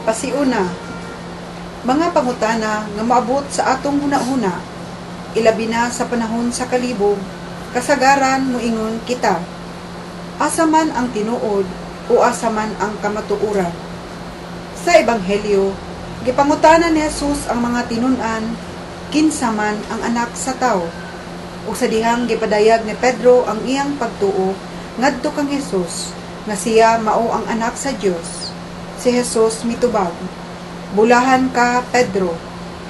Pasiuna, mga pangutana nga moabot sa atong hunahuna, ilabi na sa panahon sa kalibog, kasagaran moingon kita. Asa man ang tinuod o asa man ang kamatuoran? Sa Ebanghelyo, gipangutana ni Jesus ang mga tinun-an, kinsa man ang anak sa tawo. Ug sa dihang gipadayag ni Pedro ang iyang pagtuo ngadto kang Jesus, nga siya mao ang anak sa Dios. Si Jesus mitubag, "Bulahan ka, Pedro,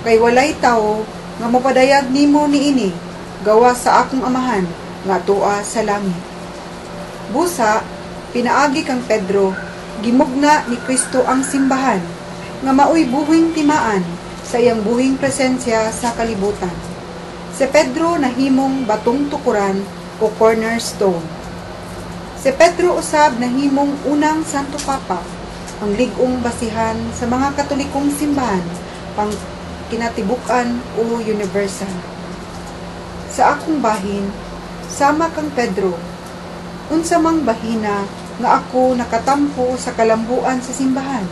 kay walay tawo nga mopadayag nimo niini gawas sa akong Amahan nga tua sa langit." Busa, pinaagi kang Pedro, gimugna ni Kristo ang simbahan, nga maoy buhing timaan sa iyang buhing presensya sa kalibutan. Si Pedro nahimong batong tukuran o cornerstone. Si Pedro usab nahimong unang Santo Papa, ang lig-ong basihan sa mga Katolikong simbahan pang kinatibuk-an o universal. Sa akong bahin, sama kang Pedro, unsa mang bahina nga ako nakatampo sa kalambuan sa simbahan?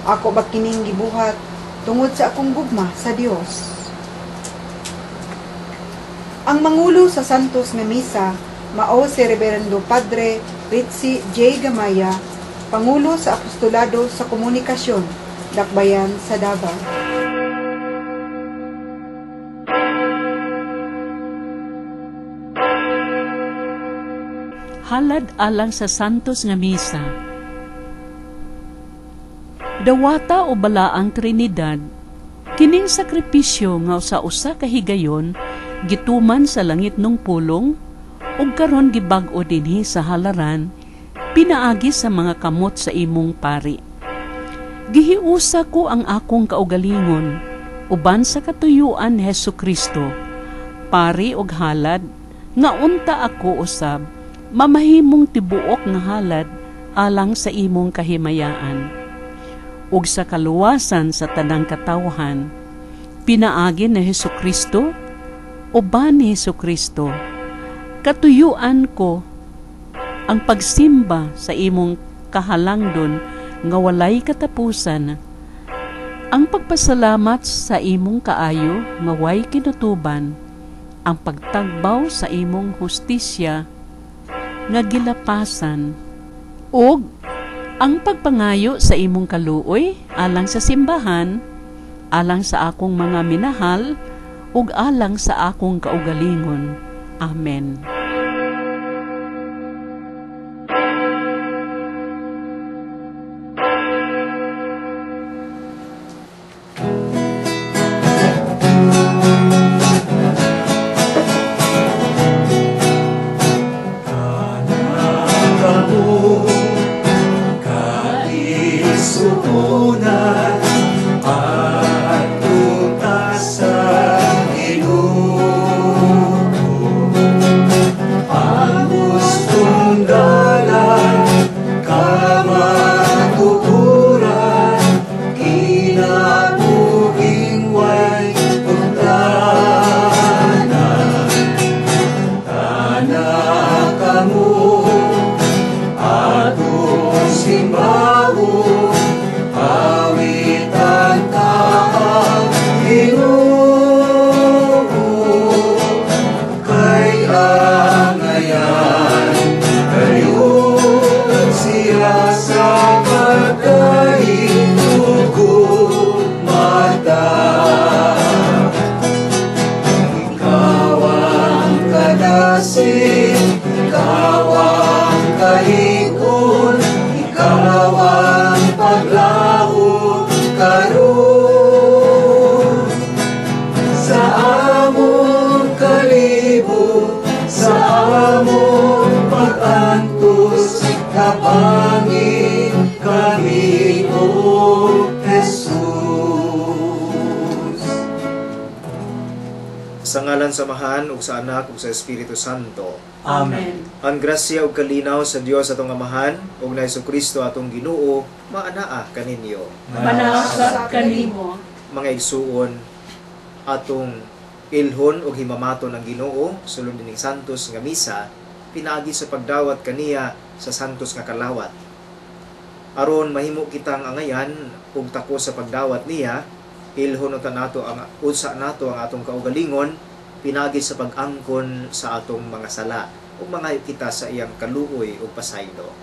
Ako ba kining gibuhat tungod sa akong gugma sa Dios? Ang mangulo sa Santos nga Misa mao si Reverendo Padre Ritzy J. Gamaya, Pangulo sa Apostolado sa Komunikasyon, Dakbayan sa Davao. Halad alang sa Santos nga Misa. Dawata o balaang Trinidad, kining sakripisyo nga sa usa ka higayon gituman sa langit nung pulong ug karon gibag-o dinhi sa halaran pinaagi sa mga kamot sa imong pari. Gihiusa ko ang akong kaugalingon uban sa katuyuan ni Hesukristo, pari og halad nga unta ako usab mamahimong tibuok nga halad alang sa imong kahimayaan ug sa kaluwasan sa tanang katawhan, pinaagi ni Hesukristo uban ni Hesukristo. Katuyuan ko ang pagsimba sa imong kahalangdon nga walay katapusan, ang pagpasalamat sa imong kaayo nga way kinutuban, ang pagtagbaw sa imong hustisya nga gilapasan, ug ang pagpangayo sa imong kaluoy alang sa simbahan, alang sa akong mga minahal, ug alang sa akong kaugalingon. Amen. Sa ngalan sa Amahan ug sa Anak ug sa Espiritu Santo. Amen. Ang grasya ug kalinaw sa Dios atong Amahan ug na Hesukristo atong Ginoo maanaa kaninyo. Manaa kanimo. Mga igsuon, atong ilhon ug himamaton ang Ginoo sulod nining santos nga misa pinaagi sa pagdawat kaniya sa santos nga kalawat. Aron mahimo kitang angayan ug takos sa pagdawat niya, ilhon unta nato ang unsa nato ang atong kaugalingon pinagi sa pag-angkon sa atong mga sala ug mangayo kita sa iyang kaluoy ug pasaylo.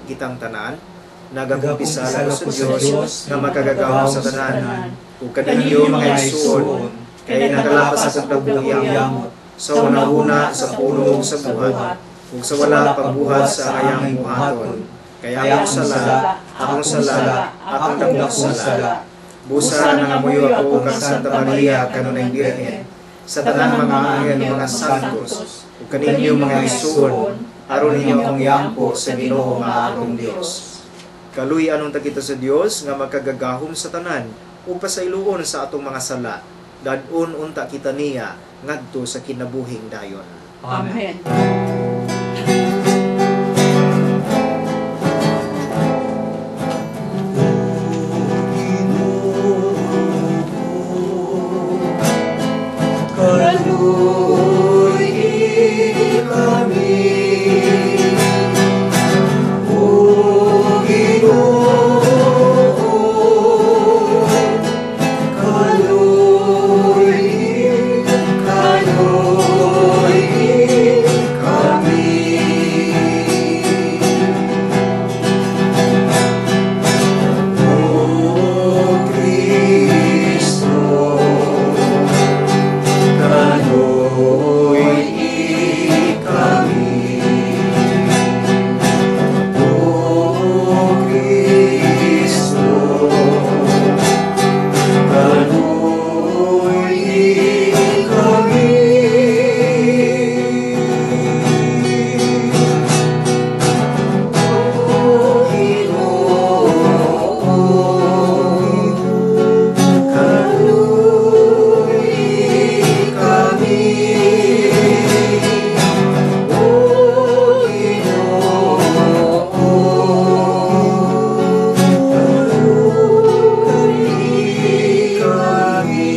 Kitang tanan nagakumpisal ako sa Dios nga makagagahom sa tanan ug kaninyo, mga igsuon, kay nakalapas akong dakong yamot sa una-una, sa pulong, sa buhat ug sa wala pagbuhat sa angayang buhaton, kay akong sala, akong sala, akong dakong sala. Busa nangamuyo ako kang Santa Maria, kanunay Birhen, sa tanang mga anghel, mga santos, ug kaninyo, mga igsuon, aron ninyo akong iampo sa Ginoo nga atong Dios. Kaluy-an unta kita sa Dios nga makagagahom sa tanan ug pasayloon sa atong mga sala. Dad-on unta kita niya ngadto sa kinabuhing dayon. Amen. Kaluy kami, O Ginoo, kaluy, kaluy kami. O Kristo, kaluy kami. O Kristo, kaluy kami. O Ginoo, kaluy kami. O Ginoo, kaluy kami.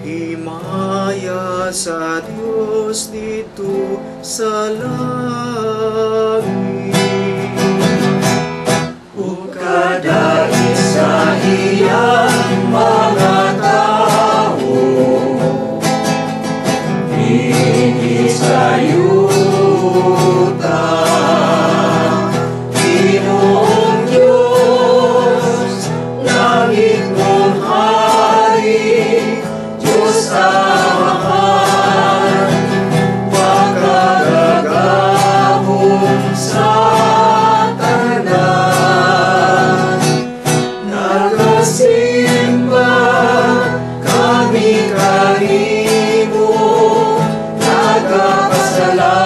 Himaya sa Dios didto sa langit, ug kadait sa iyang mga tawo dinhi sa yuta. Ginoong Diyos, langit mong hari, Diyos Amahan, makagagahom sa tanan. Nagasimba kami kanimo, nagapasalamat.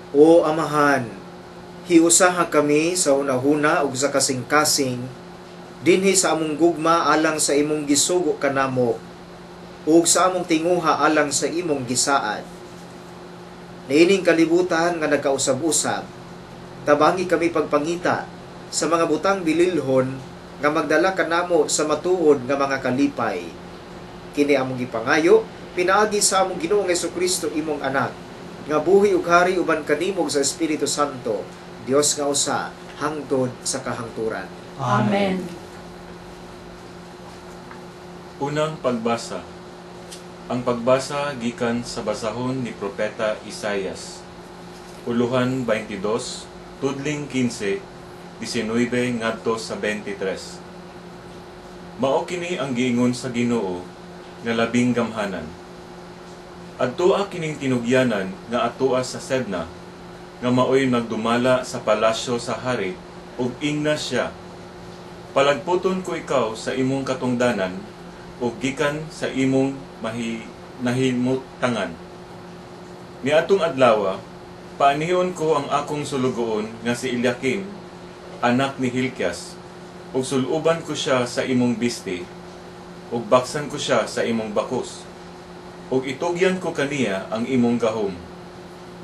O Amahan, hiusaha kami sa hunahuna ug sa kasing-kasing dinhi sa among gugma alang sa imong gisugo kanamo ug sa among tinguha alang sa imong gisaad. Niining kalibutan nga nagkausab-usab, tabangi kami pagpangita sa mga butang bililhon nga magdala kanamo sa matuod nga mga kalipay. Kini among gipangayo pinaagi sa among Ginoong Hesukristo, imong anak, nga buhi ug hari uban kanimo sa Espiritu Santo, Dios nga usa, hangtod sa kahangturan. Amen. Unang pagbasa. Ang pagbasa gikan sa basahon ni Propeta Isayas. Uluhan 22, tudling 15, 19 ngadto sa 23. Mao kini ang giingon sa Ginoo nga labing gamhanan. Adtoa kining tinugyanan nga atoa sa Sebna, nga maoy nagdumala sa palasyo sa hari, ug ingna siya, palagputon ko ikaw sa imong katungdanan, ug gikan sa imong nahimutangan. Niadtong adlawa, paanihon ko ang akong sulugoon nga si Eliakim, anak ni Hilkias, ug suluban ko siya sa imong bisti, ug baksan ko siya sa imong bakos, ug itugyan ko kaniya ang imong gahom,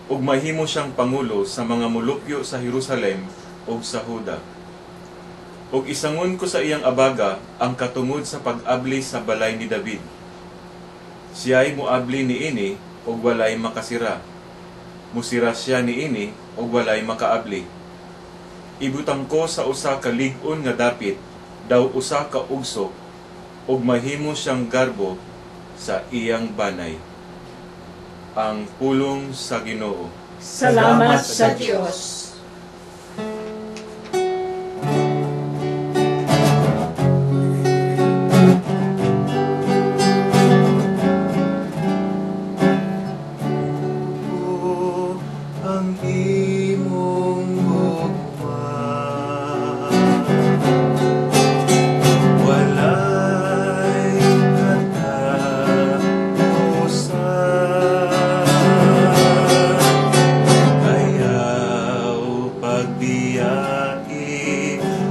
ug mahimo siyang pangulo sa mga mulupyo sa Jerusalem ug sa Huda. Ug isangon ko sa iyang abaga ang katungod sa pag-abli sa balay ni David. Siya'y muabli niini ug walay makasira. Musira siya niini ug walay makaabli. Ibutang ko sa usa ka lig-on nga dapit, daw usa ka ugsok, ug mahimo siyang garbo sa iyang banay. Ang pulong sa Ginoo. Salamat sa Dios. Ang imong gugma walay katapusan, ayaw pagbiyai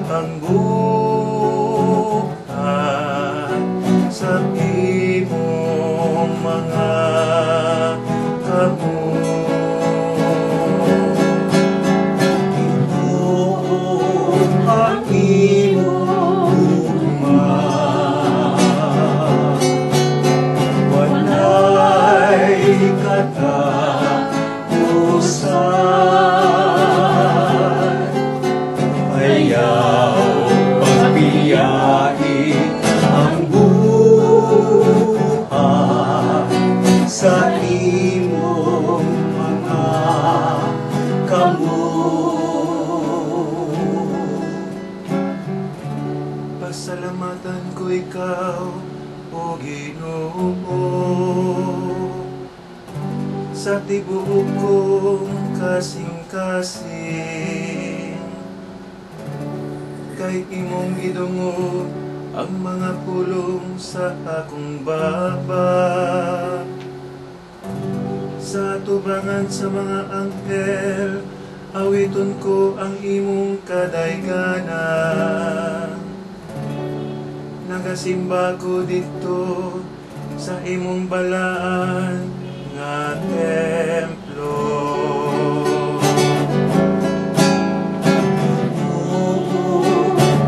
ang buhat sa imong mga kamot. Ang imong gugma walay katapusan, ayaw pagbiyai ang buhat sa imong mga kamot. Pasalamatan ko ikaw, O Ginoo, sa tibuok kong kasing-kasing, kay imong gidungog ang mga pulong sa akong baba. Sa tubangan sa mga anghel, awiton ko ang imong kadayganan. Nagasimba ko dito sa imong balaan nga templo.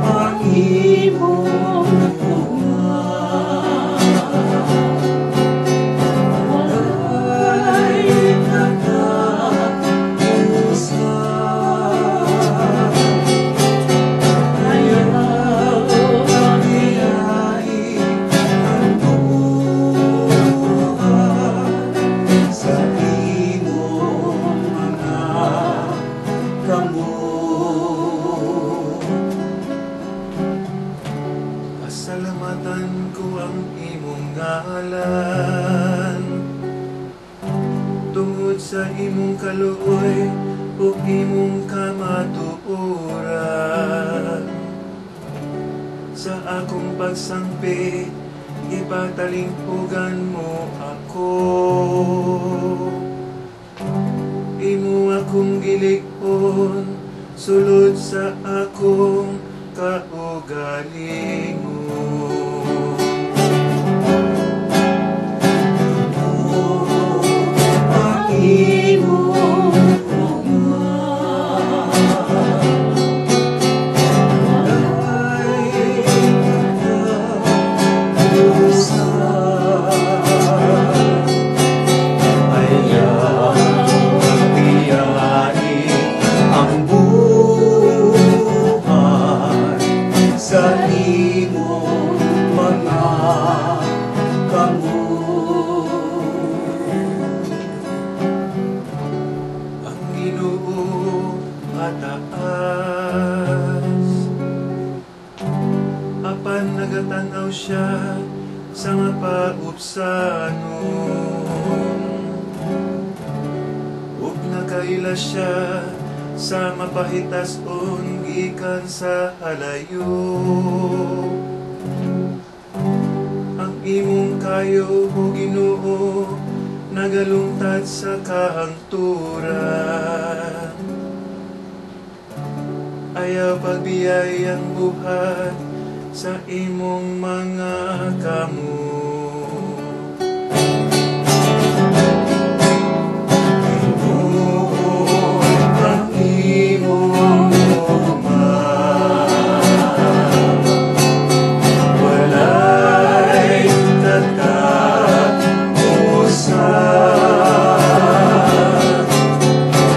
Ang imong gugma walay katapusan, ayaw pagbiyai ang buhat sa imong mga kamot. Pasalamatan ko ang imong ngalan, tungod sa imong kaluoy ug imong kamatuoran. Sa akong pagsangpi, ipatalinghugan mo ako. Imo akong gilig-on sulod sa akong kaugalingon. Ang imong gugma walay katapusan, ayaw pagbiyahe ang buhay sa imong mga kamot. Ang Ginoo mataas, apan nagatanaw siya sa mapaupsanon, ug nakaila siya sa mapahitason gikan sa halayo. Ang imong kayo, o Ginoo, nagalungtad sa kahangturan. Ayaw pagbiyay ang buhat sa imong mga kamot. Ginoo, ang imong gugma walay katapusan,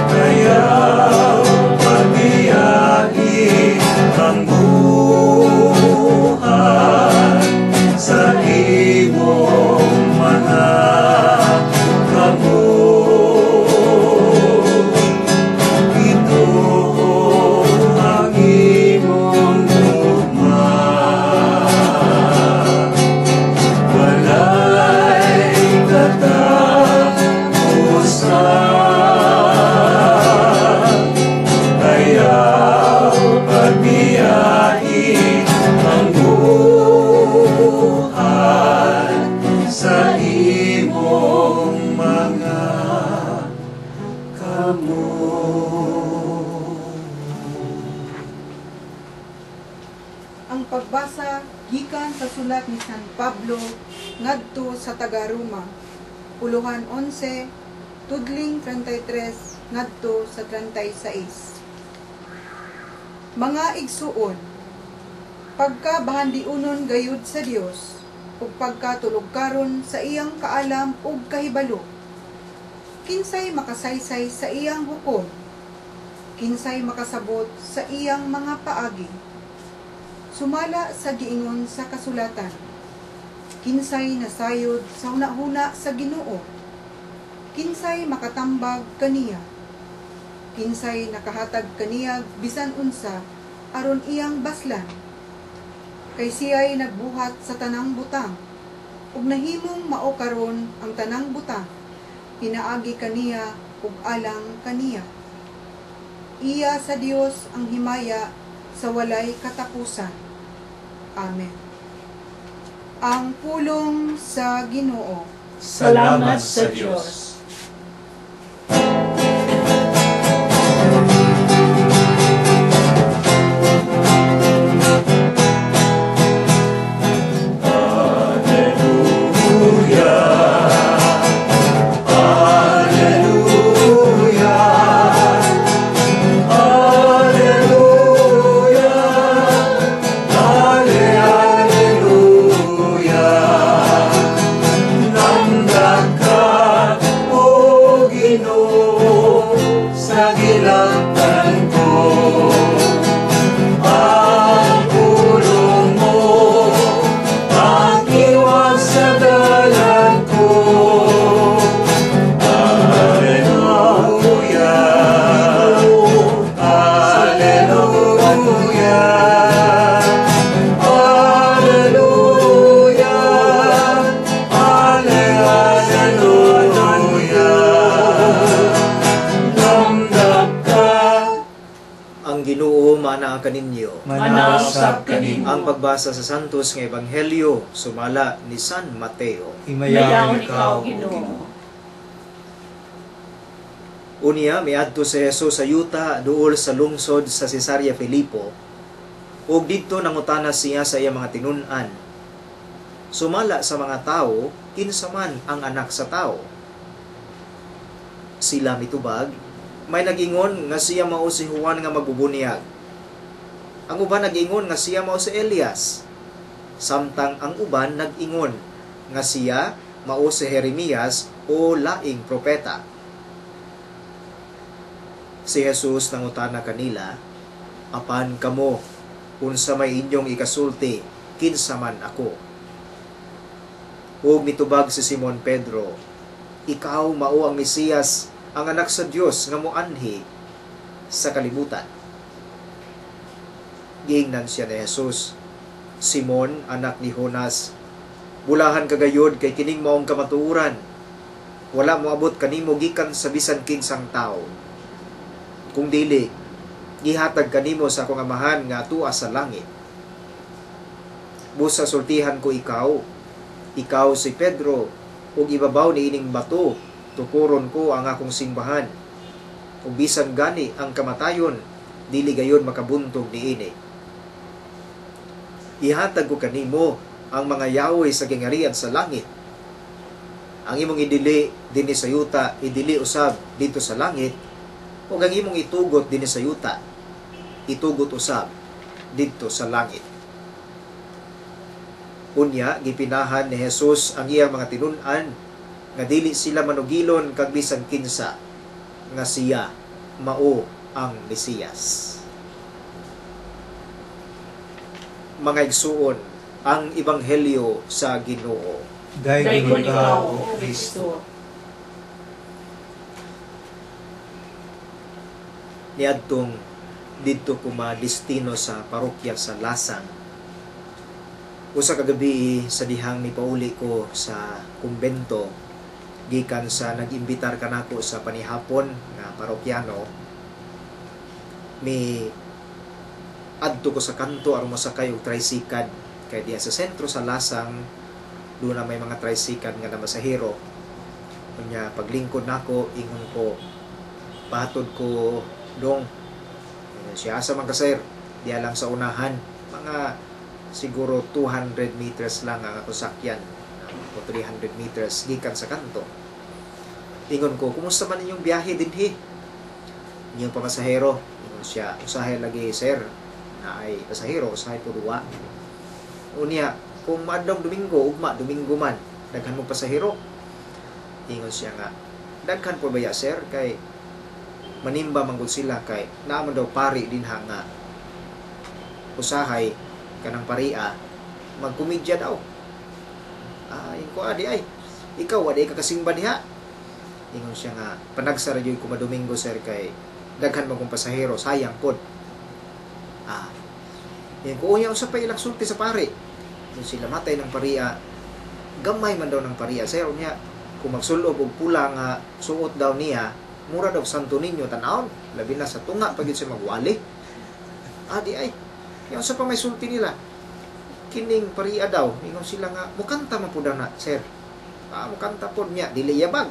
ayaw pagbiyahe ang buhay sa imong mga kamot. Ito ang imong gugma walay katapusan, ayaw pagbiyahe ang buhay sa imong mga kamot. Ang pagbasa gikan sa sulat ni San Pablo ngadto sa taga-Roma, Puluhan 11, tudling 33 ngadto sa 36. Mga igsuon, pagka bahandiunon gayud sa Dios ug pagka tulugkaron sa iyang kaalam ug kahibalo, kinsay makasaysay sa iyang hukom, kinsay makasabot sa iyang mga paagi. Sumala sa giingon sa kasulatan, kinsay nasayod sa hunahuna sa Ginoo, kinsay makatambag kaniya, kinsay nakahatag kaniya bisan unsa aron iyang baslan. Kay siya'y nagbuhat sa tanang butang, ug nahimong mao karon ang tanang butang, pinaagi kaniya ug alang kaniya. Iya sa Dios ang himaya sa walay katapusan. Amen. Ang pulong sa Ginoo. Salamat sa Diyos. Kaninyo. Manausap kaninyo. Ang pagbasa sa Santos nga Ebanghelyo sumala ni San Mateo. Himayaon ikaw, Ginoo. Unya miadto si Jesus sa yuta duol sa lungsod sa Cesarea Filipo, ug didto nangutana siya sa iyang mga tinun-an, sumala sa mga tawo, kinsa man ang anak sa tawo? Sila mitubag, may nag-ingon nga siya mao si Juan nga magbubunyag. Ang uban nag-ingon nga siya mao si Elias. Samtang ang uban nag-ingon nga siya mao si Jeremias o laing propeta. Si Jesus nangutana kanila, apan kamo, unsa may inyong ikasulti, kinsa man ako? Ug mitubag si Simon Pedro, ikaw mao ang Mesiyas, ang anak sa Dios nga moanhi sa kalibutan. Giingnan siya ni Jesus, Simon, anak ni Jonas, bulahan kagayod kay kining maong kamatuoran. Wala moabot kanimo gikan sa bisan kinsang tawo. Kung dili, gihatag kanimo sa akong Amahan nga atua sa langit. Busa sultihan ko ikaw, ikaw si Pedro, ug ibabaw niining bato, tukuron ko ang akong simbahan. Ug bisan gani ang kamatayon, dili gayon makabuntog niini. Ihatag ko kanimo ang mga yawi sa gingarian sa langit. Ang imong idili dinhi sa yuta, idili usab didto sa langit, ug ang imong itugot dinhi sa yuta, itugot usab didto sa langit. Unya gipinahan ni Jesus ang iyang mga tinun-an nga dili sila manugilon kag bisan kinsa nga siya mao ang Mesiyas. Mga igsuon, ang ebanghelyo sa Ginoo. Daygon ikaw, O Kristo. Niadtong didto ko madestino sa parokya sa Lasang. Usa ka gabi sa dihang nipauli ko sa kumbento gikan sa nag-imbitar kanako sa panihapon nga parokyano, mi adto ko sa kanto aron mosakay og tricycle kay diha sa sentro sa Lasang doon na may mga tricycle nga namasahero. Unya paglingkod nako ingon ko, pahatod ko dong. Siya asa man ka sir, diha lang sa unahan, mga siguro 200 meters lang ang ako sakyan o 300 meters gikan sa kanto. Ingon ko, kumusta man inyong biyahe dinhi? Inyong pamasahero. Ingon siya, usahay lagi sir, na ay pasahero, usahay po duwa. Unya, kung maadlong Domingo, ugma Domingo man, daghan mo pasahero. Ingon siya nga, daghan po ba ya sir, kay manimba manggod sila kay naamon daw pari dinha nga usahay kanang paria magkomedya daw. Ingon ko, adi ay ikaw adi ka kasimba diha. Ingon siya nga, panagsara jud ko madomingo sir kay daghan man kong pasahero, sayang pod. Ingon ko, unya unsa pa ilang sulti sa pari? Ingon sila, matay ng paria, gamay man daw ng paria sir. Unya kung magsulob og pula nga suot daw niya, mura daw Santo Niño tan-awon, labi na sa tunga pag yun siya magwali. Adi ay, yung sa pa may sulti nila, kining paria daw, ingon sila nga, mukanta man po daw na, sir. Mukanta po niya, dili yabag.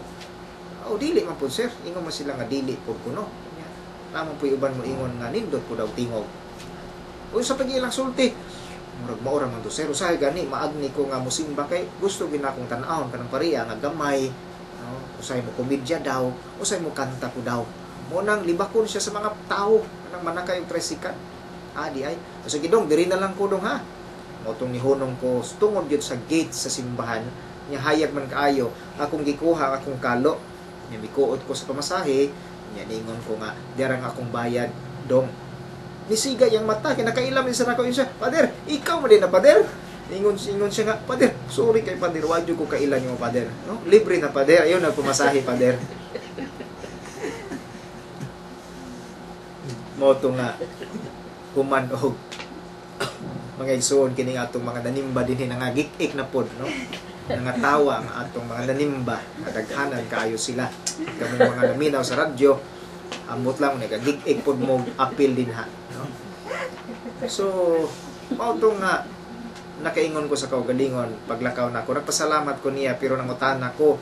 O dili man po, sir. Ingon man sila nga, dili po kuno. Naman po uban mo ingon nga, nindot po daw tingog. O sa pag-ilang sulti, murag maura man to, sir. Usahay gani, maagni ko nga musimba kay, gusto ginakong tan-awon kanang paria nga gamay. Usay mo komedya daw, usay mo kanta ko daw. Mo nang libakon siya sa mga tao kanang manakay og tricycle. Adi ay. O sige dong, diri na lang ko dong ha. Motong nihunong ko tungod gyud sa gate sa simbahan, nya hayag man kaayo akong gikuha akong kalo. Nya mikuot ko sa pamasahe, nya ningon ko nga dira ang akong bayad dong. Nisiga yang mata kay nakailam ni sa nako siya, Pader, ikaw man din na pader. Ingon siya nga, Pader, sorry kay Pader, wag ko kailan yung Pader. No? Libre na Pader, ayun nagpamasahe Pader. Moto nga human og mga igsuon kining atong mga nanimba dinhi nangagik-ik na pod, no? Nangatawa ang atong mga nanimba, kadaghanan kaayo sila. Kamong mga naminaw sa radyo, amot lang nagagik-ik pod mo apil dinha, no? So, mao to nga nakaingon ko sa kaugalingon paglakaw nako, nagpasalamat ko niya pero nangutana ko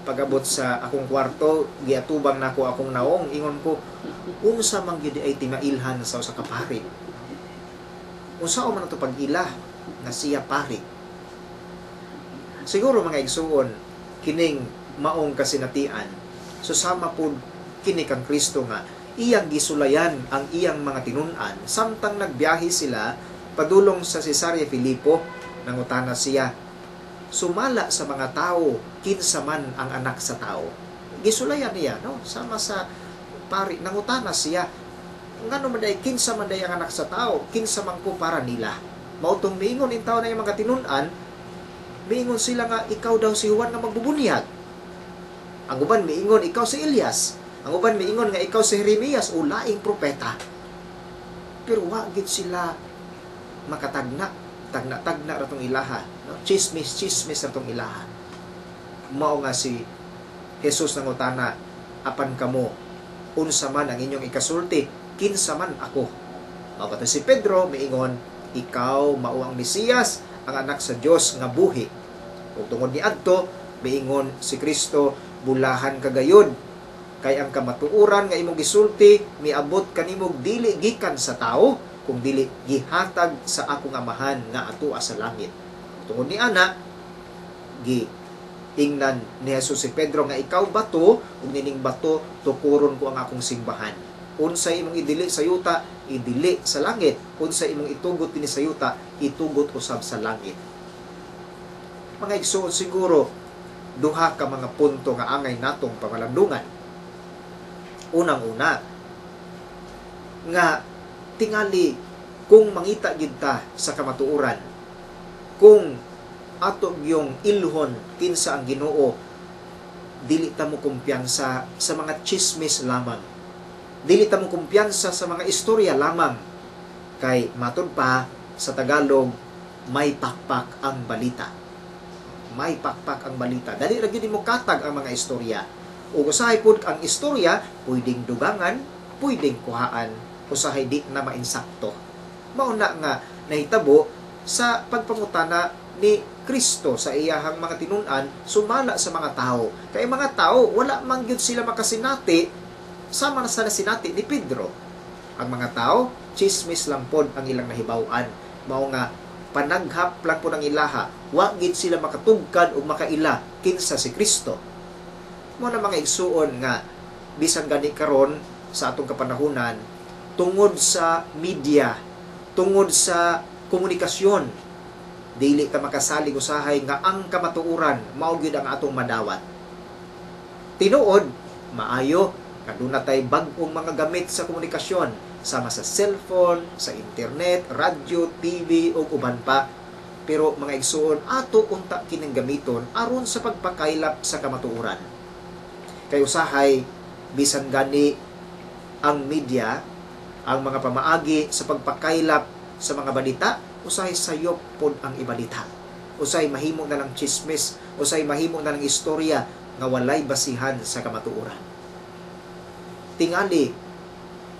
Pag-abot sa akong kwarto, giatubang nako akong naong, ingon ko, unsa man gyud ay timailhan sa usa ka pari? Unsa man ato pag-ila nga siya pari? Siguro mga igsuon, kining maong kasinatian, susama pud kini kang Kristo nga iyang gisulayan ang iyang mga tinun-an samtang nagbiyahe sila padulong sa Cesarea Filipo. Nangutana siya, sumala sa mga tao, kinsa man ang anak sa tao? Gisulayan niya, no? Sama sa pari, nangutana siya, ngano man day, kinsa man day ang anak sa tao, kinsa man ko para nila? Mao tong miingon in tao na yung mga tinun-an, miingon sila nga ikaw daw si Juan nga magbubunyag. Ang uban miingon ikaw si Elias. Ang uban miingon nga ikaw si Jeremias o laing propeta. Pero wa gid sila makatagna, tagna-tagna ra tong ilaha, no? Chismis, chismis ra tong ilaha. Mao nga si Jesus nangutana, apan kamo, unsa man ang inyong ikasulti, kinsa man ako? Mao kato si Pedro miingon, ikaw mao ang Mesiyas, ang anak sa Dios nga buhi. Ug tungod niadto, miingon si Kristo, bulahan ka gayud, kay ang kamatuoran nga imong gisulti miabot kanimog dili gikan sa tao, kung dili gihatag sa akong Amahan nga atoa sa langit. Tungod ni ana, giingnan ni Jesus si Pedro nga ikaw bato, ug nining bato tukuron ko ang akong simbahan. Unsay imong idili sa yuta, idili sa langit. Unsay imong itugot dinhi sa yuta, itugot usab sa langit. Mga igsoon, siguro duha ka mga punto nga angay natong pamalandungan. Unang-una, nga tingali kung mangita gid ta sa kamatuoran, kung ato gyung ilhon kinsa ang Ginoo, dili ta mo kumpiyansa sa mga chismis lamang. Dili ta mo kumpiyansa sa mga istorya lamang. Kay matud pa sa Tagalog, may pakpak ang balita. May pakpak ang balita. Dali ra gyud nimo katag ang mga istorya. Ug usahay pud ang istorya, pwedeng dugangan, pwedeng kuhaan, usahay di na mainsakto. Mao na nga nahitabo sa pagpangutana ni Kristo sa iyahang mga tinun-an sumala sa mga tao. Kay mga tao wala man gyud sila makasinati sama na sa nasinati ni Pedro. Ang mga tao, chismis lang pod ang ilang nahibaw-an. Mao nga panaghap lang pod ang ilaha, wa gid sila makatugkad o makaila kinsa si Kristo. Mao na mga igsuon nga bisan gani karon sa atong kapanahunan, tungod sa media, tungod sa komunikasyon, dili ta makasalig usahay nga ang kamatuoran mao gyud ang atong madawat. Tinuod, maayo kaduna tay bag-ong mga gamit sa komunikasyon, sama sa cellphone, sa internet, radyo, TV ug uban pa. Pero mga igsuon, ato unta kining gamiton aron sa pagpakaylap sa kamatuoran. Kay usahay bisan gani ang media, ang mga pamaagi sa pagpakaylap sa mga balita, usahay sayop pod ang ibalita. Usahay mahimo na lang chismis, usahay mahimo na lang istorya nga walay basihan sa kamatuoran. Tingali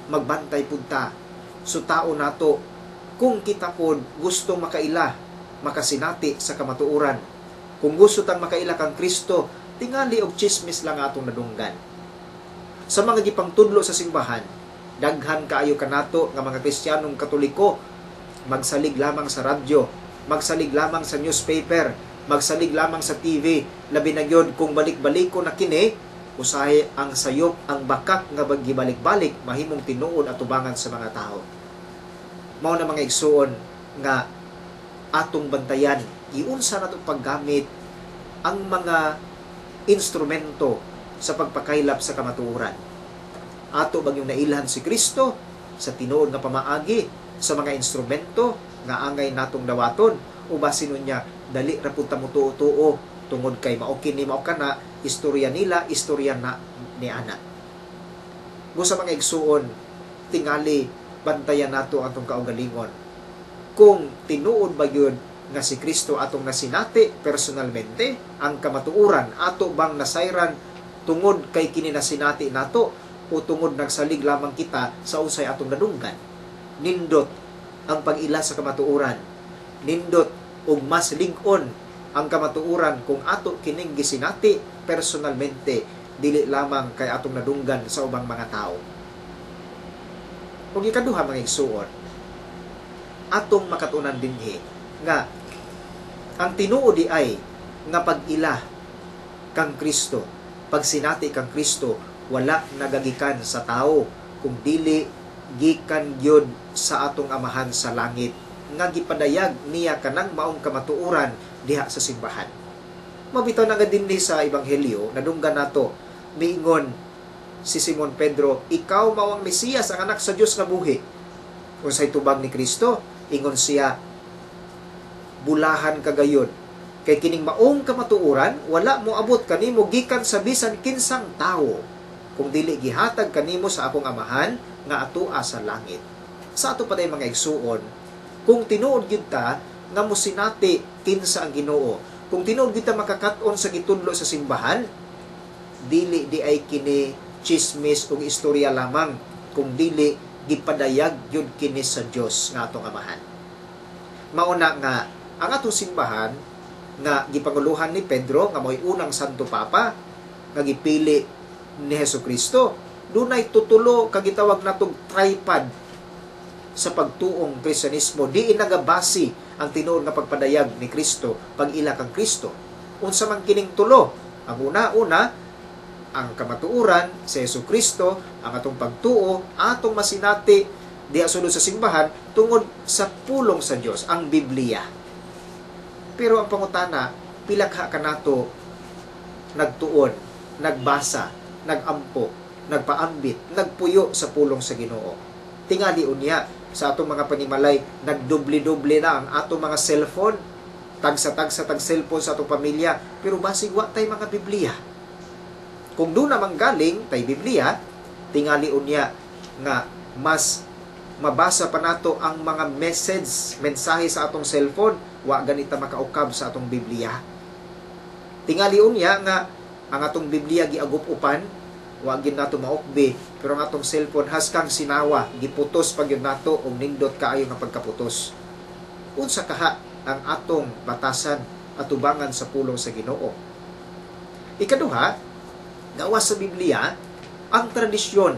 magbantay pud ta so tao nato kung kita pod gusto makaila, makasinati sa kamatuoran. Kung gusto tang makaila kang Kristo, tingali og chismis lang atong nadunggan. Sa mga gipangtudlo sa simbahan, daghan kaayo kanato nga mga Kristiyanong Katoliko magsalig lamang sa radyo, magsalig lamang sa newspaper, magsalig lamang sa TV. Labi na gyud kung balik-baliko na kini, usahay ang sayop, ang bakak nga gibalik-balik mahimong tinuod atubangan sa mga tao. Mao na mga igsuon nga atong bantayan, iunsa nato paggamit ang mga instrumento sa pagpakaylap sa kamatuoran. Ato bang yung nailhan si Kristo sa tinuod nga pamaagi sa mga instrumento nga angay natong dawaton, o basin niya dali ra pud ta mo tuo-tuo tungod kay mao kini mao kana istorya nila, istorya na ni ana. Busa mga igsuon, tingali bantayan nato atong kaugalingon. Kung tinuod ba gyud nga si Kristo atong nasinati personalmente, ang kamatuoran ato bang nasayran tungod kay kini nasinati nato o tungod nagsalig lamang kita sa unsay atong nadunggan? Nindot ang pag-ila sa kamatuoran. Nindot og mas lig-on ang kamatuoran kung ato kining gisinati personalmente, dili lamang kay atong nadunggan sa ubang mga tao. Ug ikaduha, mga igsuon, atong makatunan dinhi nga ang tinuod di ay nga pag-ila kang Kristo, pagsinati kang Kristo, wala nagagikan sa tao kung dili gikan gyud sa atong Amahan sa langit nga gipadayag niya kanang maong kamatuoran diha sa simbahan. Mabitaw na nga dinhi sa Ebanghelyo, nadunggan nato, miingon si Simon Pedro, "Ikaw mao ang Mesiyas, ang anak sa Dios nga buhi." Unsay tubag ni Kristo? Ingon siya, "Bulahan ka gayon, kay kining maong kamatuoran wala moabot kanimo gikan sa bisan kinsang tawo, kung dili gihatag kanimo sa akong Amahan nga atoa sa langit." Sa ato pa mga igsuon, kung tinuod gyud ta nga mosinati kinsa ang Ginoo, kung tinuod gyud ta makakat-on sa gitudlo sa simbahan, dili di ay kini chismis ug istorya lamang, kung dili gipadayag gyud kini sa Dios nga atong Amahan. Mauna nga ang atong simbahan nga gipanguluhan ni Pedro, nga mo'y unang Santo Papa nga gipili ni Hesus Kristo, dunay tutulo ka gitawag natog tripod sa pagtuong Kristiyanismo. Diin nagabasi ang tinuod nga pagpadayag ni Kristo, pag-ila kang Kristo. Unsa man kining tulo? Ang una-una, ang kamatuoran sa Hesus Kristo, ang atong pagtuo, atong masinati diha sulod sa simbahan tungod sa pulong sa Dios, ang Biblia. Pero ang pangutana, pila ka kanato nagtuon, nagbasa, nagampo, nagpaambit, nagpuyo sa pulong sa Ginoo? Tingali unya sa atong mga panimalay, nagdoble-doble na ang atong mga cellphone, tagsa-tagsa tag cellphone sa atong pamilya, pero basig wa tay mga Biblia. Kung doon naman galing tay Biblia, tingali unya nga mas mabasa pa nato ang mga message, mensahe sa atong cellphone, wa ganita makaukab sa atong Biblia. Tingali unya nga ang atong Biblia giagup-upan, wa gyud nato maukbi, pero ang atong cellphone haskang sinawa, giputos pa gyud nato og nindot kaayo nga pagkaputos. Unsa kaha ang atong batasan atubangan sa pulong sa Ginoo? Ikaduha, gawas sa Biblia, ang tradisyon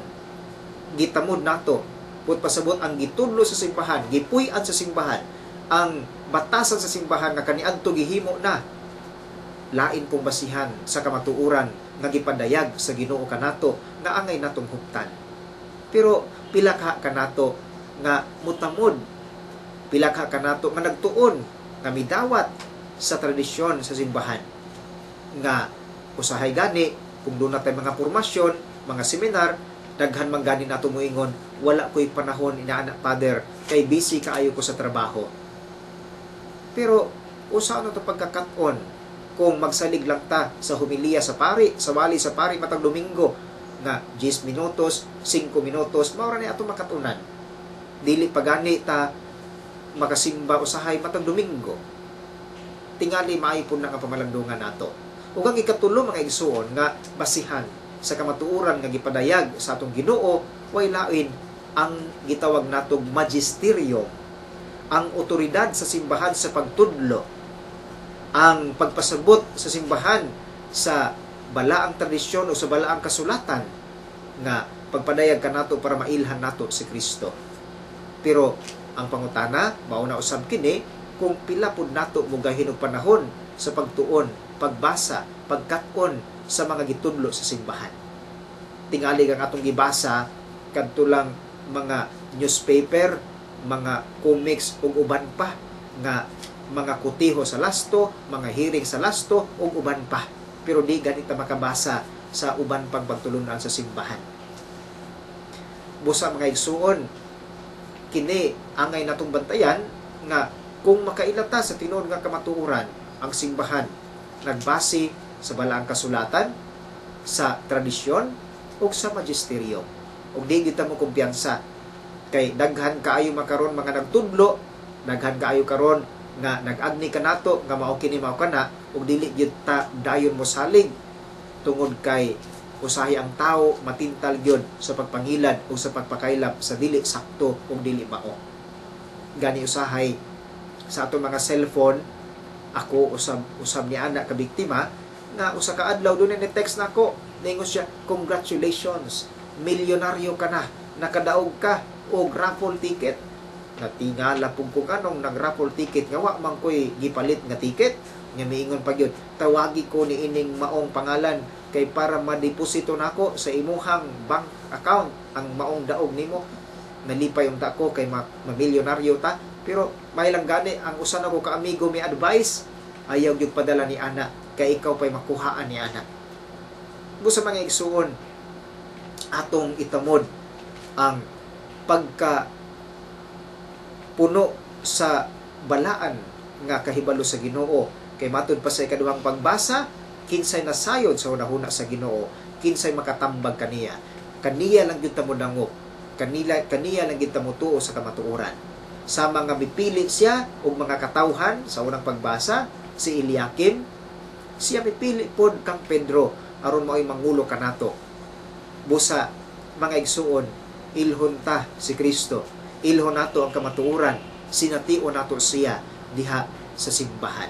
gitamod nato, put pasabot ang gitudlo sa simbahan, gipuy-an sa simbahan, ang batasan sa simbahan nga kaniadto gihimo na, lain pong basihan sa kamatuoran nga gipadayag sa Ginoo kanato nga angay natong huptan. Pero pila ka kanato nga mutamod, pila ka kanato nga nagtuon, nga midawat sa tradisyon sa simbahan, nga usahay gani kung doon na tayo mga formasyon, mga seminar, daghan man gani nato moingon, "Wala ko'y panahon inaana, Father, kay busy kaayo ko sa trabaho." Pero usa ano to pagkakat-on kung magsalig lang ta sa homilya sa pari, sa wali sa pari matag Domingo nga 10 minutos, 5 minutos, mao ra ni ato makatunan. Dili pa gani ta makasimba usahay matag Domingo. Tingali maayo pud na nga pamalandungan nato. Ug ang ikatulo, mga igsuon, nga basihan sa kamatuoran nga gipadayag sa atong Ginoo, way lain ang gitawag natog magisterium, ang otoridad sa simbahan sa pagtudlo, ang pagpasabot sa simbahan sa balaang tradisyon o sa balaang kasulatan nga pagpadayag kanato para mailhan nato si Kristo. Pero ang pangutana, mao na usab kini, kung pila pud nato mogahin og panahon sa pagtuon, pagbasa, pagkat-on sa mga gitudlo sa simbahan. Tingali ang atong gibasa kadto lang mga newspaper, mga comics ug uban pa nga mga kutiho sa lasto, mga hearing sa lasto ug uban pa. Pero di ganita makabasa sa uban pang pagtulunan sa simbahan. Busa, mga igsuon, kini angay natong bantayan nga kung makailata sa tinuod nga kamatuoran ang simbahan nagbase sa balaang kasulatan, sa tradisyon ug sa magisterium. Ug di kita mo kumpiyansa kay daghan kaayo makaron mga nagtudlo, daghan kaayo karon nga nag-agni kanato nga mao kini, mao kana, ug dili gyud ta dayon mo salig tungod kay usahay ang tao matintal gyud sa pagpangilad o sa pagpakaylap sa dili sakto ug dili mao. Gani usahay sa atong mga cellphone, ako usab, usab ni ana ka biktima. Na usa ka adlaw dunay ni text nako, ningon siya, "Congratulations, milyonaryo ka na, nakadaog ka og raffle ticket." Natingala pug ko kanong nag-raffle ticket nga wa man ko'y gipalit nga ticket. Nga miingon pa gyud, "Tawagi ko ni ining maong pangalan kay para madeposito nako sa imuhang bank account ang maong daog nimo." Nalipay unta ko kay mamilyonaryo ta, pero may lang gani ang usa nako ka amigo mi advice, ayaw gyud padala ni ana kay ikaw pay makuhaan ni ana. Busa mga igsuon, atong itamod ang pagka puno sa balaan nga kahibalo sa Ginoo kay matud pa sa ikaduhang pagbasa, kinsay nasayod sa hunahuna sa Ginoo, kinsay makatambag kaniya. Kaniya lang gyud ta modangop, kaniya lang gyud ta motuo sa kamatuoran. Sa mga mipili siya og mga katawhan sa unang pagbasa, si Eliakim, siya mipili pod kang Pedro aron mao'y mangulo kanato. Busa mga igsuon, ilhon ta si Kristo, ilhon nato ang kamatuoran, sination nato siya diha sa simbahan.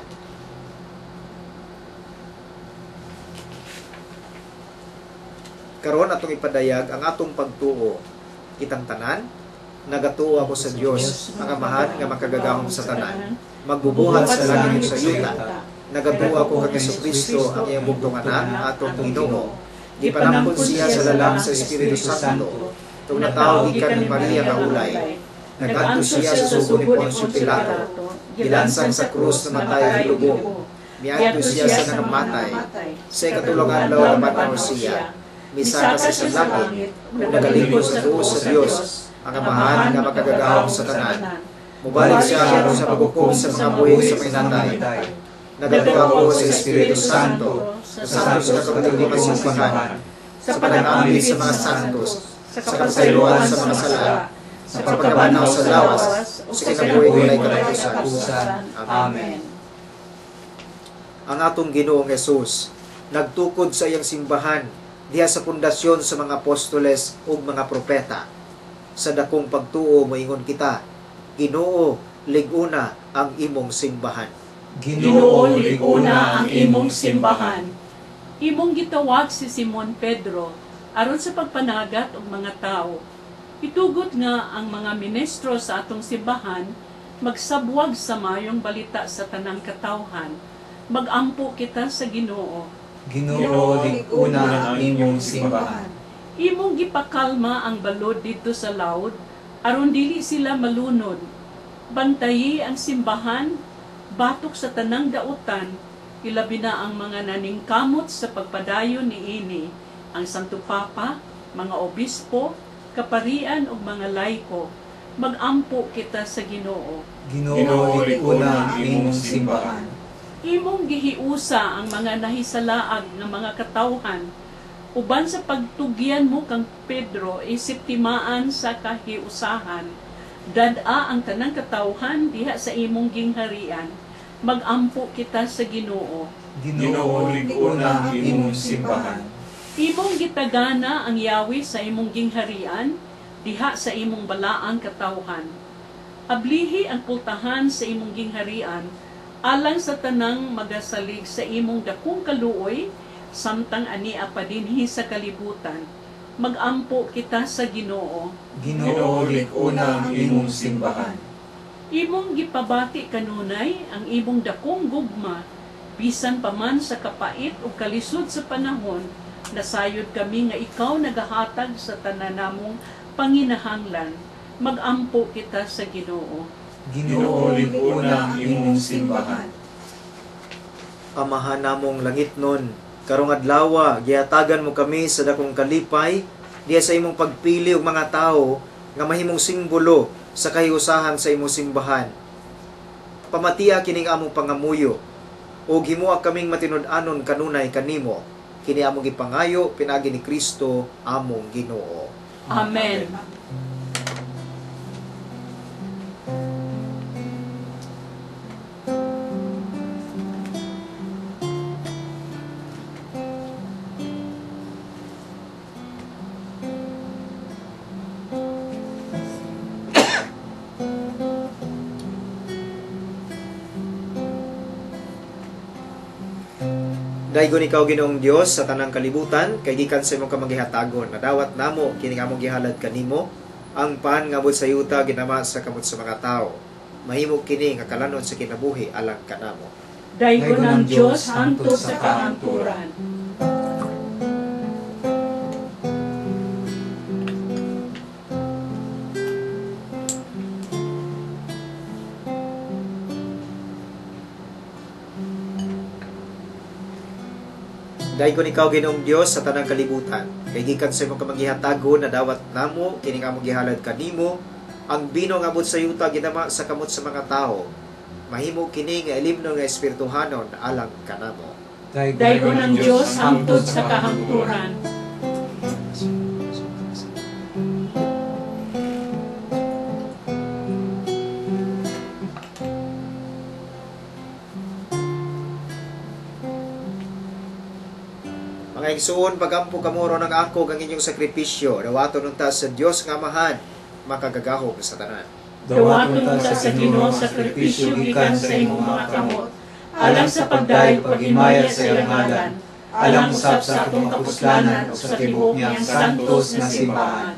Karon atong ipadayag ang atong pagtuo. Kitang tanan, nagatuo ako sa Dios, ang Amahan nga makagagahom sa tanan, magbubuhat sa langit ug sa yuta. Nagatuo ako kang Hesukristo, ang iyang bugtong anak, atong Ginoo. Gipanampon siya sa lalang sa Espiritu Santo, ug natawo gikan ni Maria nga ulay. Nagadto siya sa sugo ni Poncio Pilato, gilansang sa krus, namatay, hilubong. Miadto siya sa nangamatay, sa ikatulong adlaw nabanhaw siya. Misaka siya sa langit, ug nagalingkod sa tuo sa Dios, ang Amahan nga makagagahom sa tanan. Mobalik siya aron sa paghukom sa mga buhi sa mga natay. Nagatuo ako sa Espiritu Santo, sa santos nga katolikong simbahan, sa panag-ambit sa mga santos, sa kapasayloan sa mga sala, sa pagkabanhaw sa lawas, sa kinabuhi walay katapusan. Amen. Ang atong Ginoong Hesus nagtukod sa iyang simbahan diha sa pundasyon sa mga apostoles ug mga propeta. Sa dakong pagtuo moingon kita, Ginoo, lig-una ang imong simbahan. Ginoo, lig-una ang imong simbahan. Imong gitawag si Simon Pedro aron sa pagpanagat og mga tawo. Itugot nga ang mga ministro sa atong simbahan magsabwag sa mayong balita sa tanang katawhan. Magampo kita sa Ginoo. Ginoo, lig-una ang imong simbahan. Imong gipakalma ang balod didto sa laod aron dili sila malunod. Bantayi ang simbahan batok sa tanang dautan, ilabi na ang mga naningkamot sa pagpadayon niini, ang Santo Papa, mga obispo, kaparian ug mga laiko. Magampo kita sa Ginoo. Ginoo, lig-una ang imong simbahan. Imong gihiusa ang mga nahisalaag nga mga katawhan uban sa pagtugyan mo kang Pedro isip timaan sa kahiusahan. Dad-a ang tanang katawhan diha sa imong gingharian. Magampo kita sa Ginoo. Ginoo, lig-una ang imong simbahan. Imong gitagana ang yawi sa imong gingharian diha sa imong balaang katawhan. Ablihi ang pultahan sa imong gingharian alang sa tanang magasalig sa imong dakong kaluoy samtang ania pa dinhi sa kalibutan. Magampo kita sa Ginoo. Ginoo, lig-una ang imong simbahan. Imong gipabati kanunay ang imong dakong gugma bisan pa man sa kapait o kalisod sa panahon. Nasayod kami nga ikaw nagahatag sa tanan namong panginahanglan. Magampo kita sa Ginoo. Ginoo, lig-una ang imong simbahan. Amahan namong langitnon, karong adlawa gihatagan mo kami sa dakong kalipay diha sa imong pagpili og mga tawo nga mahimong simbolo sa kahiusahan sa imong simbahan. Pamatia kining among pangamuyo ug himoa kaming matinud-anon kanunay kanimo. Kini among gipangayo pinaagi ni Kristo among Ginoo. Amen. Daygon ikaw Ginoong Dios sa tanang kalibutan, kay gikan sa imong kamangihatagon nadawat namo kini nga among gihalad kanimo ang pan nga abot sa yuta ginama sa kamot sa mga tawo. Mahimo kini nga kalanon sa kinabuhi alang kanamo. Daygon ang Dios hangtod sa kahangturan. Daygon ikaw Ginoong Dios sa tanang kalibutan, kay gikan sa imong kamangihatagon nadawat namo kini nga among gihalad kanimo ang bino nga abot sa yuta ginama sa kamot sa mga tawo. Mahimo kini nga ilimnon nga espirituhanon alang kanamo. Daygon ang Dios hangtod sa kahangturan. Mga igsuon, pagampo kamo ron ang ako ang inyong sakripisyo, dawaton unta sa Dios nga Amahan, makagagahom sa tanan. Dawaton unta sa Ginoo sakripisyo gikan sa imong mga kamot, alang sa pagdayeg paghimaya sa iyang ngalan, alang usab sa atong kapuslanan ug sa tibuok niyang santos nga simbahan.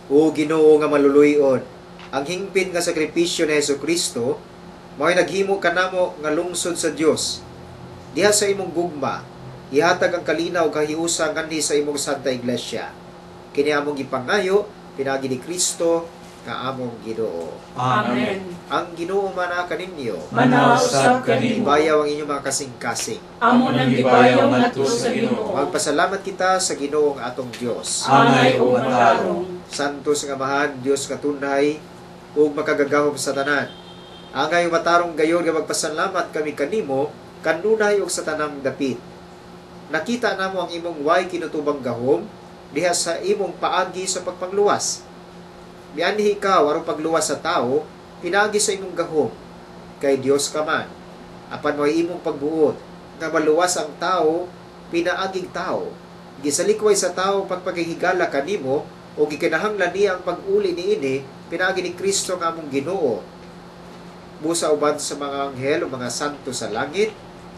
O Ginoo nga maluluy-on, ang hingpit nga sakripisyo ni Hesukristo mao'y naghimo kanamo nga lungsod sa Dios. Diha sa imong gugma, ihatag ang kalinaw kahiusa nganhi sa imong Santa Iglesia. Kini among gipangayo pinaagi ni Kristo nga among Ginoo. Amen. Ang Ginoo manaa kaninyo. Manaa usab kanimo. Ibayaw ang inyong mga kasing-kasing. Amo nang gibayaw ngadto sa Ginoo. Magpasalamat kita sa Ginoo nga atong Dios. Angay ug matarong. Santos nga Amahan, Dios nga tunay ug makagagahom sa tanan. Angay ug matarong gayon nga magpasalamat kami kanimo kanunay ug sa tanang dapit. Nakita namo ang imong way kinutubang gahom diha sa imong paagi sa pagpangluwas. Mianhi ikaw aron pagluwas sa tawo pinaagi sa imong gahom, kay Dios ka man. Apan mo'y imong pagbuot nga maluwas ang tawo pinaaging tawo. Gisalikway sa tawo pagpagihigala kanimo o gikinahanglan niya ang pag-uli niini pinaagi ni Kristo nga among Ginoo. Busa uban sa mga anghel o mga santo sa langit,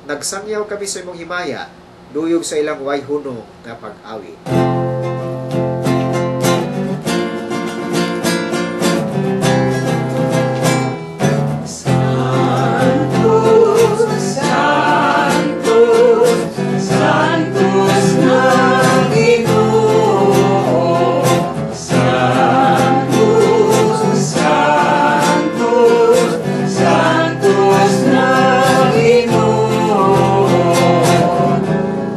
nagsangyaw kami sa imong himaya, duyog sa ilang way hunong nga pag-awit. Santos, Santos, Santos na Ginoo. Santos, Santos, Santos na Ginoo.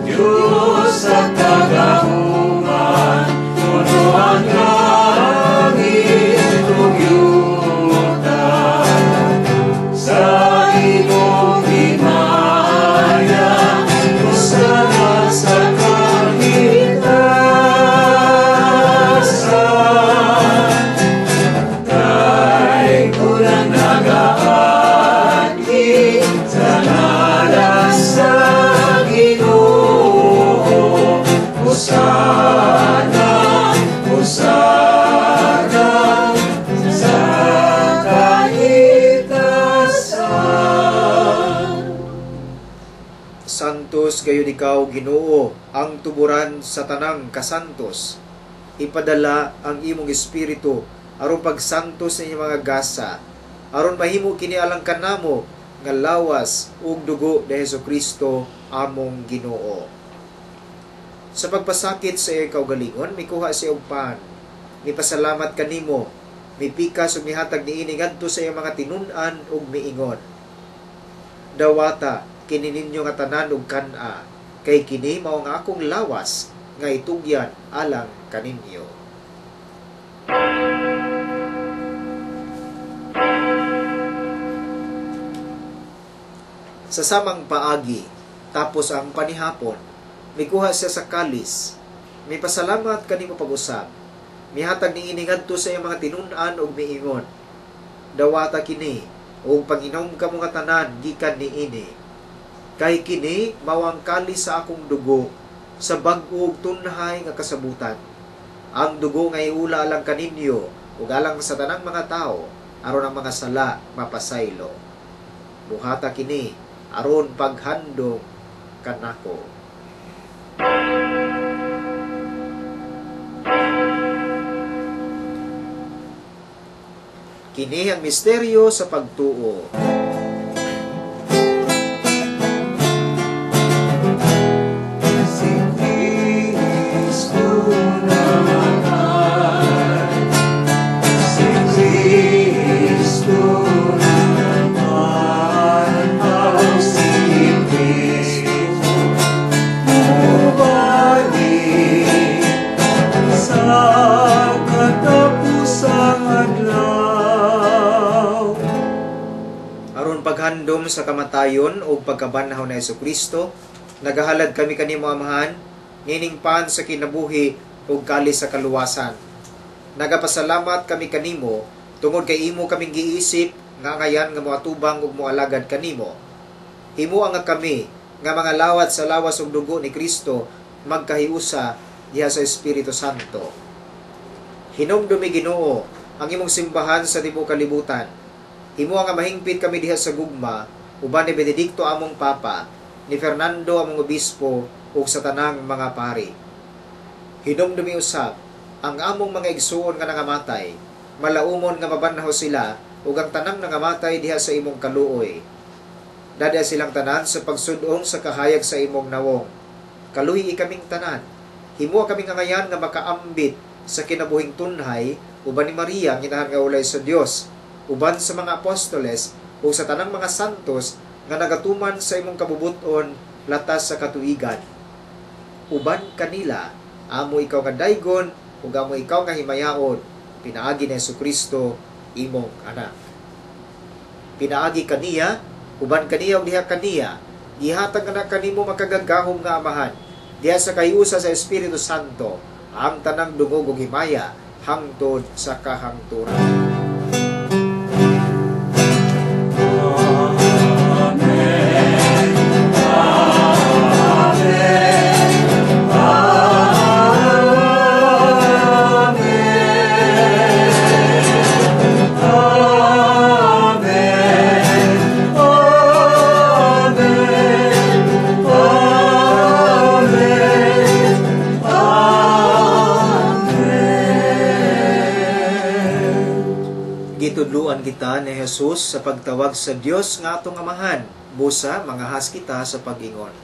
Diyos sa kagahuman, puno ang langit ug yuta. Sa imong himaya, hosana sa kahitasan. Kay unang nagaanhi sa ngalan sa Ginoo. Hosana, hosana sa kahitasan. Santos gayon ikaw, Ginoo, ang tuburan sa tanang kasantos. Ipadala ang imong espiritu aron pagsantos sa inyong mga gasa, aron mahimo kini alang kanamo nga lawas ug dugo ni Hesukristo among Ginoo. Sa pagpasakit sa iyang kaugalingon, mikuha siya og pan, mipasalamat kanimo, mipikas ug mihatag niini ngadto sa iyang mga tinun-an ug miingon. Dawata kini ninyo nga tanan ug kan-a, kay kini mao ang akong lawas nga itugyan alang kaninyo. Sa samang paagi, tapos ang panihapon, mikuha siya sa kalis, mipasalamat kanimo pag-usab, mihatag niini ngadto sa iyang mga tinun-an ug miingon. Dawata kini ug panginom kamo nga tanan gikan niini. Kay kini mao ang kalis sa akong dugo sa bag-o ug tunhay nga kasabutan. Ang dugo nga iula alang kaninyo ug alang sa tanang mga tawo aron ang mga sala mapasaylo. Buhata kini aron paghandom kanako. Kini ang misteryo sa pagtuo. Si Kristo namatay, si Kristo namatay, si Kristo mubalik sa katapusang adlaw. Aron paghandom sa kamatayon o pagkabanhaw na Hesukristo, nagahalad kami kanimo Amahan, nining pan sa kinabuhi ug kalis sa kaluwasan. Nagapasalamat kami kanimo tungod kay imo kaming giisip nga ngayan nga moatubang ug moalagad kanimo. Himoa nga kami nga mga lawat sa lawas ug dugo ni Kristo magkahiusa diha sa Espiritu Santo. Hinumdumi Ginoo ang imong simbahan sa tibuok kalibutan. Himoa nga mahingpit kami diha sa gugma uban ni Benedicto among Papa, ni Fernando among obispo ug sa tanang mga pari. Hinumdumi usab ang among mga igsuon nga nangamatay, malaumon nga mabanhaw sila ug ang tanang nangamatay diha sa imong kaluoy. Dada silang tanan sa pagsudong sa kahayag sa imong nawong. Kaluhi kaming tanan. Himoa kaming angayan nga makaambit sa kinabuhing tunhay uban ni Maria ang inahan nga ulay sa Dios, uban sa mga apostoles ug sa tanang mga santos nga nagatuman sa imong kabubut-on latas sa katuigan. Uban kanila amo ikaw nga daygon ug amo ikaw nga himayaon, pinaagi ni Hesukristo imong anak. Pinaagi kaniya, uban kaniya ug diha kaniya, gihatag nga kanimo makagagahom nga Amahan, diha sa kahiusa sa Espiritu Santo, ang tanang dungog ug himaya hangtod sa kahangturan. Gitudluan kita ni Jesus sa pagtawag sa Dios nga atong Amahan, busa mangahas kita sa pag-ingon.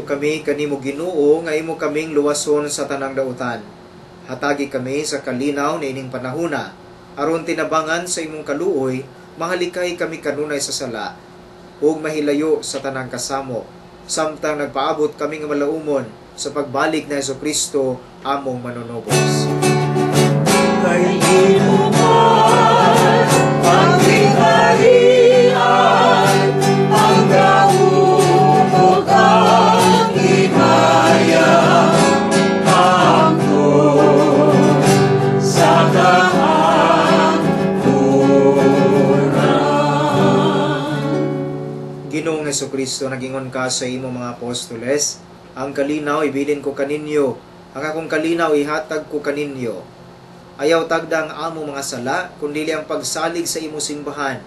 Kami kanimo Ginoo nga imo kaming luwason sa tanang dautan. Hatagi kami sa kalinaw niining panahuna, aron tinabangan sa imong kaluoy, mahalikay kami kanunay sa sala ug mahilayo sa tanang kasamo, samtang nagpaabot kami nga malaumon sa pagbalik na Hesukristo among manunubos. Kay imo man ang gingharian, ang gahom ug ang himaya, Ginoong Hesukristo, nagingon ka sa imong mga apostoles, ang kalinaw ibilin ko kaninyo, ang akong kalinaw ihatag ko kaninyo. Ayaw tagda ang among mga sala, kundili ang pagsalig sa imong simbahan,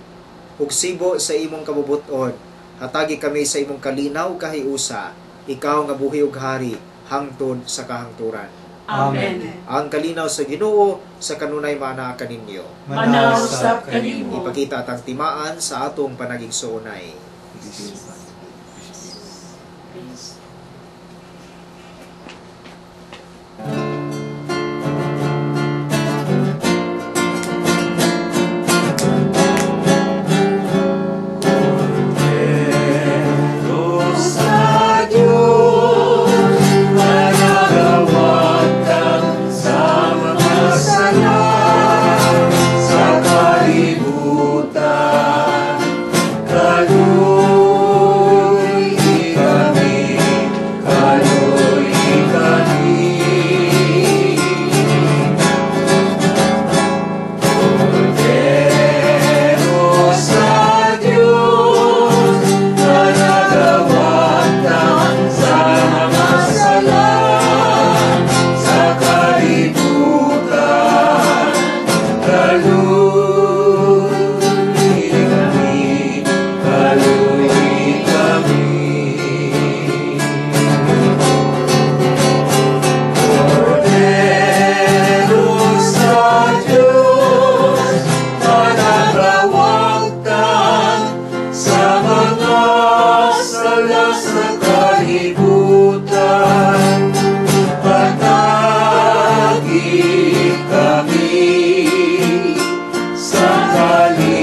ug sibo sa imong kabubuton. Hatagi kami sa imong kalinaw kahiusa, ikaw nga buhi ug hari hangtod sa kahangturan. Amen. Ang kalinaw sa Ginoo sa kanunay maanaa kaninyo. Manaw usab kanimo. Ipakita atang timaan sa atong panagigsuonay. Peace. Sa Diyos, managawatan sa mga sala sa kalibutan. Kaluy kami, kaluy kami. Kordero sa Diyos, managawatan sa mga sala sa kalibutan. Kaluy kami, kaluy kami. Kordero sa Diyos, managawatan sa mga sala sa kalibutan. Patagi kami sa kalinaw.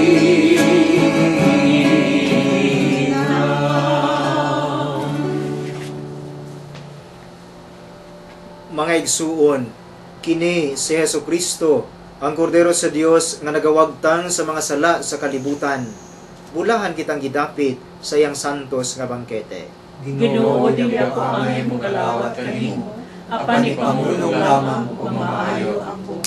Mga igsuon, kini si Hesukristo, ang Kordero sa Dios nga nagawagtang sa mga sala sa kalibutan. Bulahan kitang gidapit sa iyang santos nga bangkete. Ginoo, dili ako angay mogalawat kanimo, apan ipamulong lamang ug maayo ako.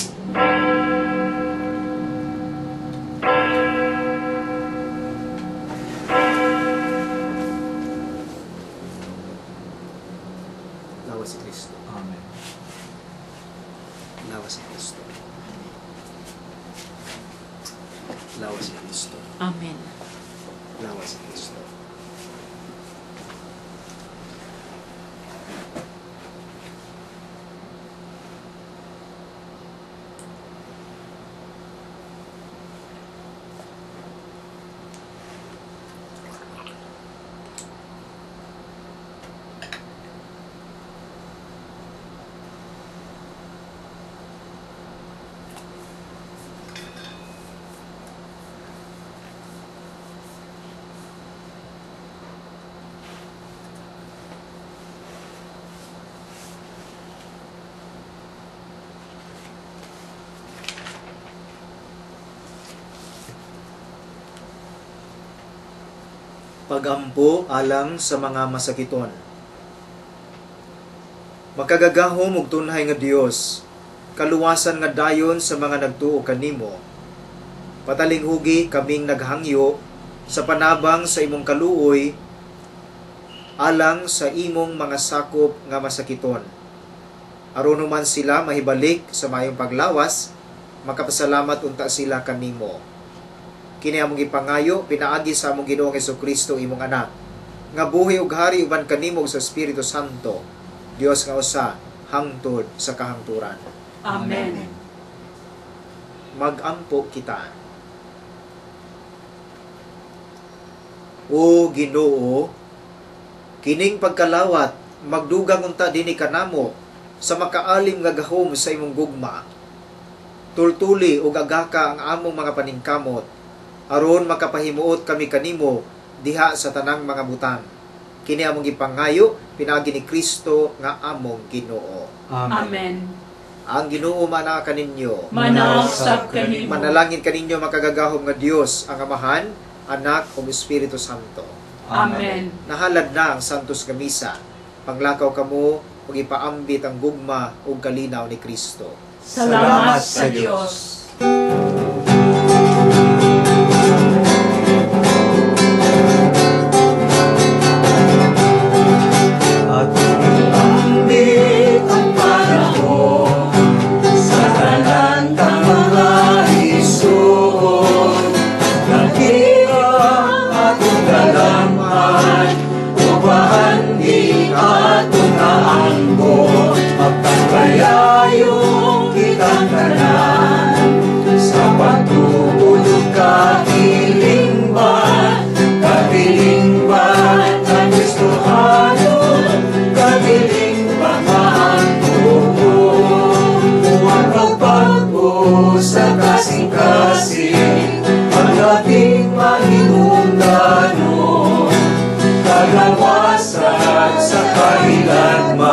Lawas si Kristo. Amen. Lawas si Kristo. Lawas si Kristo. Amen. Lawas si Kristo. Pagampo alang sa mga masakiton. Makagagahom ug tunhay nga Dios, kaluwasan nga dayon sa mga nagtuo kanimo. Patalinghugi kaming naghangyo sa panabang sa imong kaluoy alang sa imong mga sakop nga masakiton. Aron man sila mahibalik sa maayong paglawas, makapasalamat unta sila kanimo. Kini among gipangayo pinaagi sa among Ginoong Hesukristo imong anak, nga buhi ug hari uban kanimo sa Espiritu Santo, Dios nga usa hangtod sa kahangturan. Amen. Magampo kita. O Ginoo, kining pagkalawat magdugang unta dinhi kanamo sa makaalim nga gahom sa imong gugma. Tultuli ug agaka ang among mga paningkamot aron makapahimuot kami kanimo diha sa tanang mga butang. Kini among gipangayo pinaagi ni Kristo nga among Ginoo. Amen. Ang Ginoo manaa kaninyo. Manaw usab kanimo. Manalangin kaninyo makagagahom nga Dios ang Amahan, Anak ug Espiritu Santo. Amen. Nahalad na ang Santos nga Misa. Panglakaw kamo ug ipaambit ang gugma ug kalinaw ni Kristo. Salamat sa Dios. Labing mahinungdanon, Kagawasan sa kahiladman.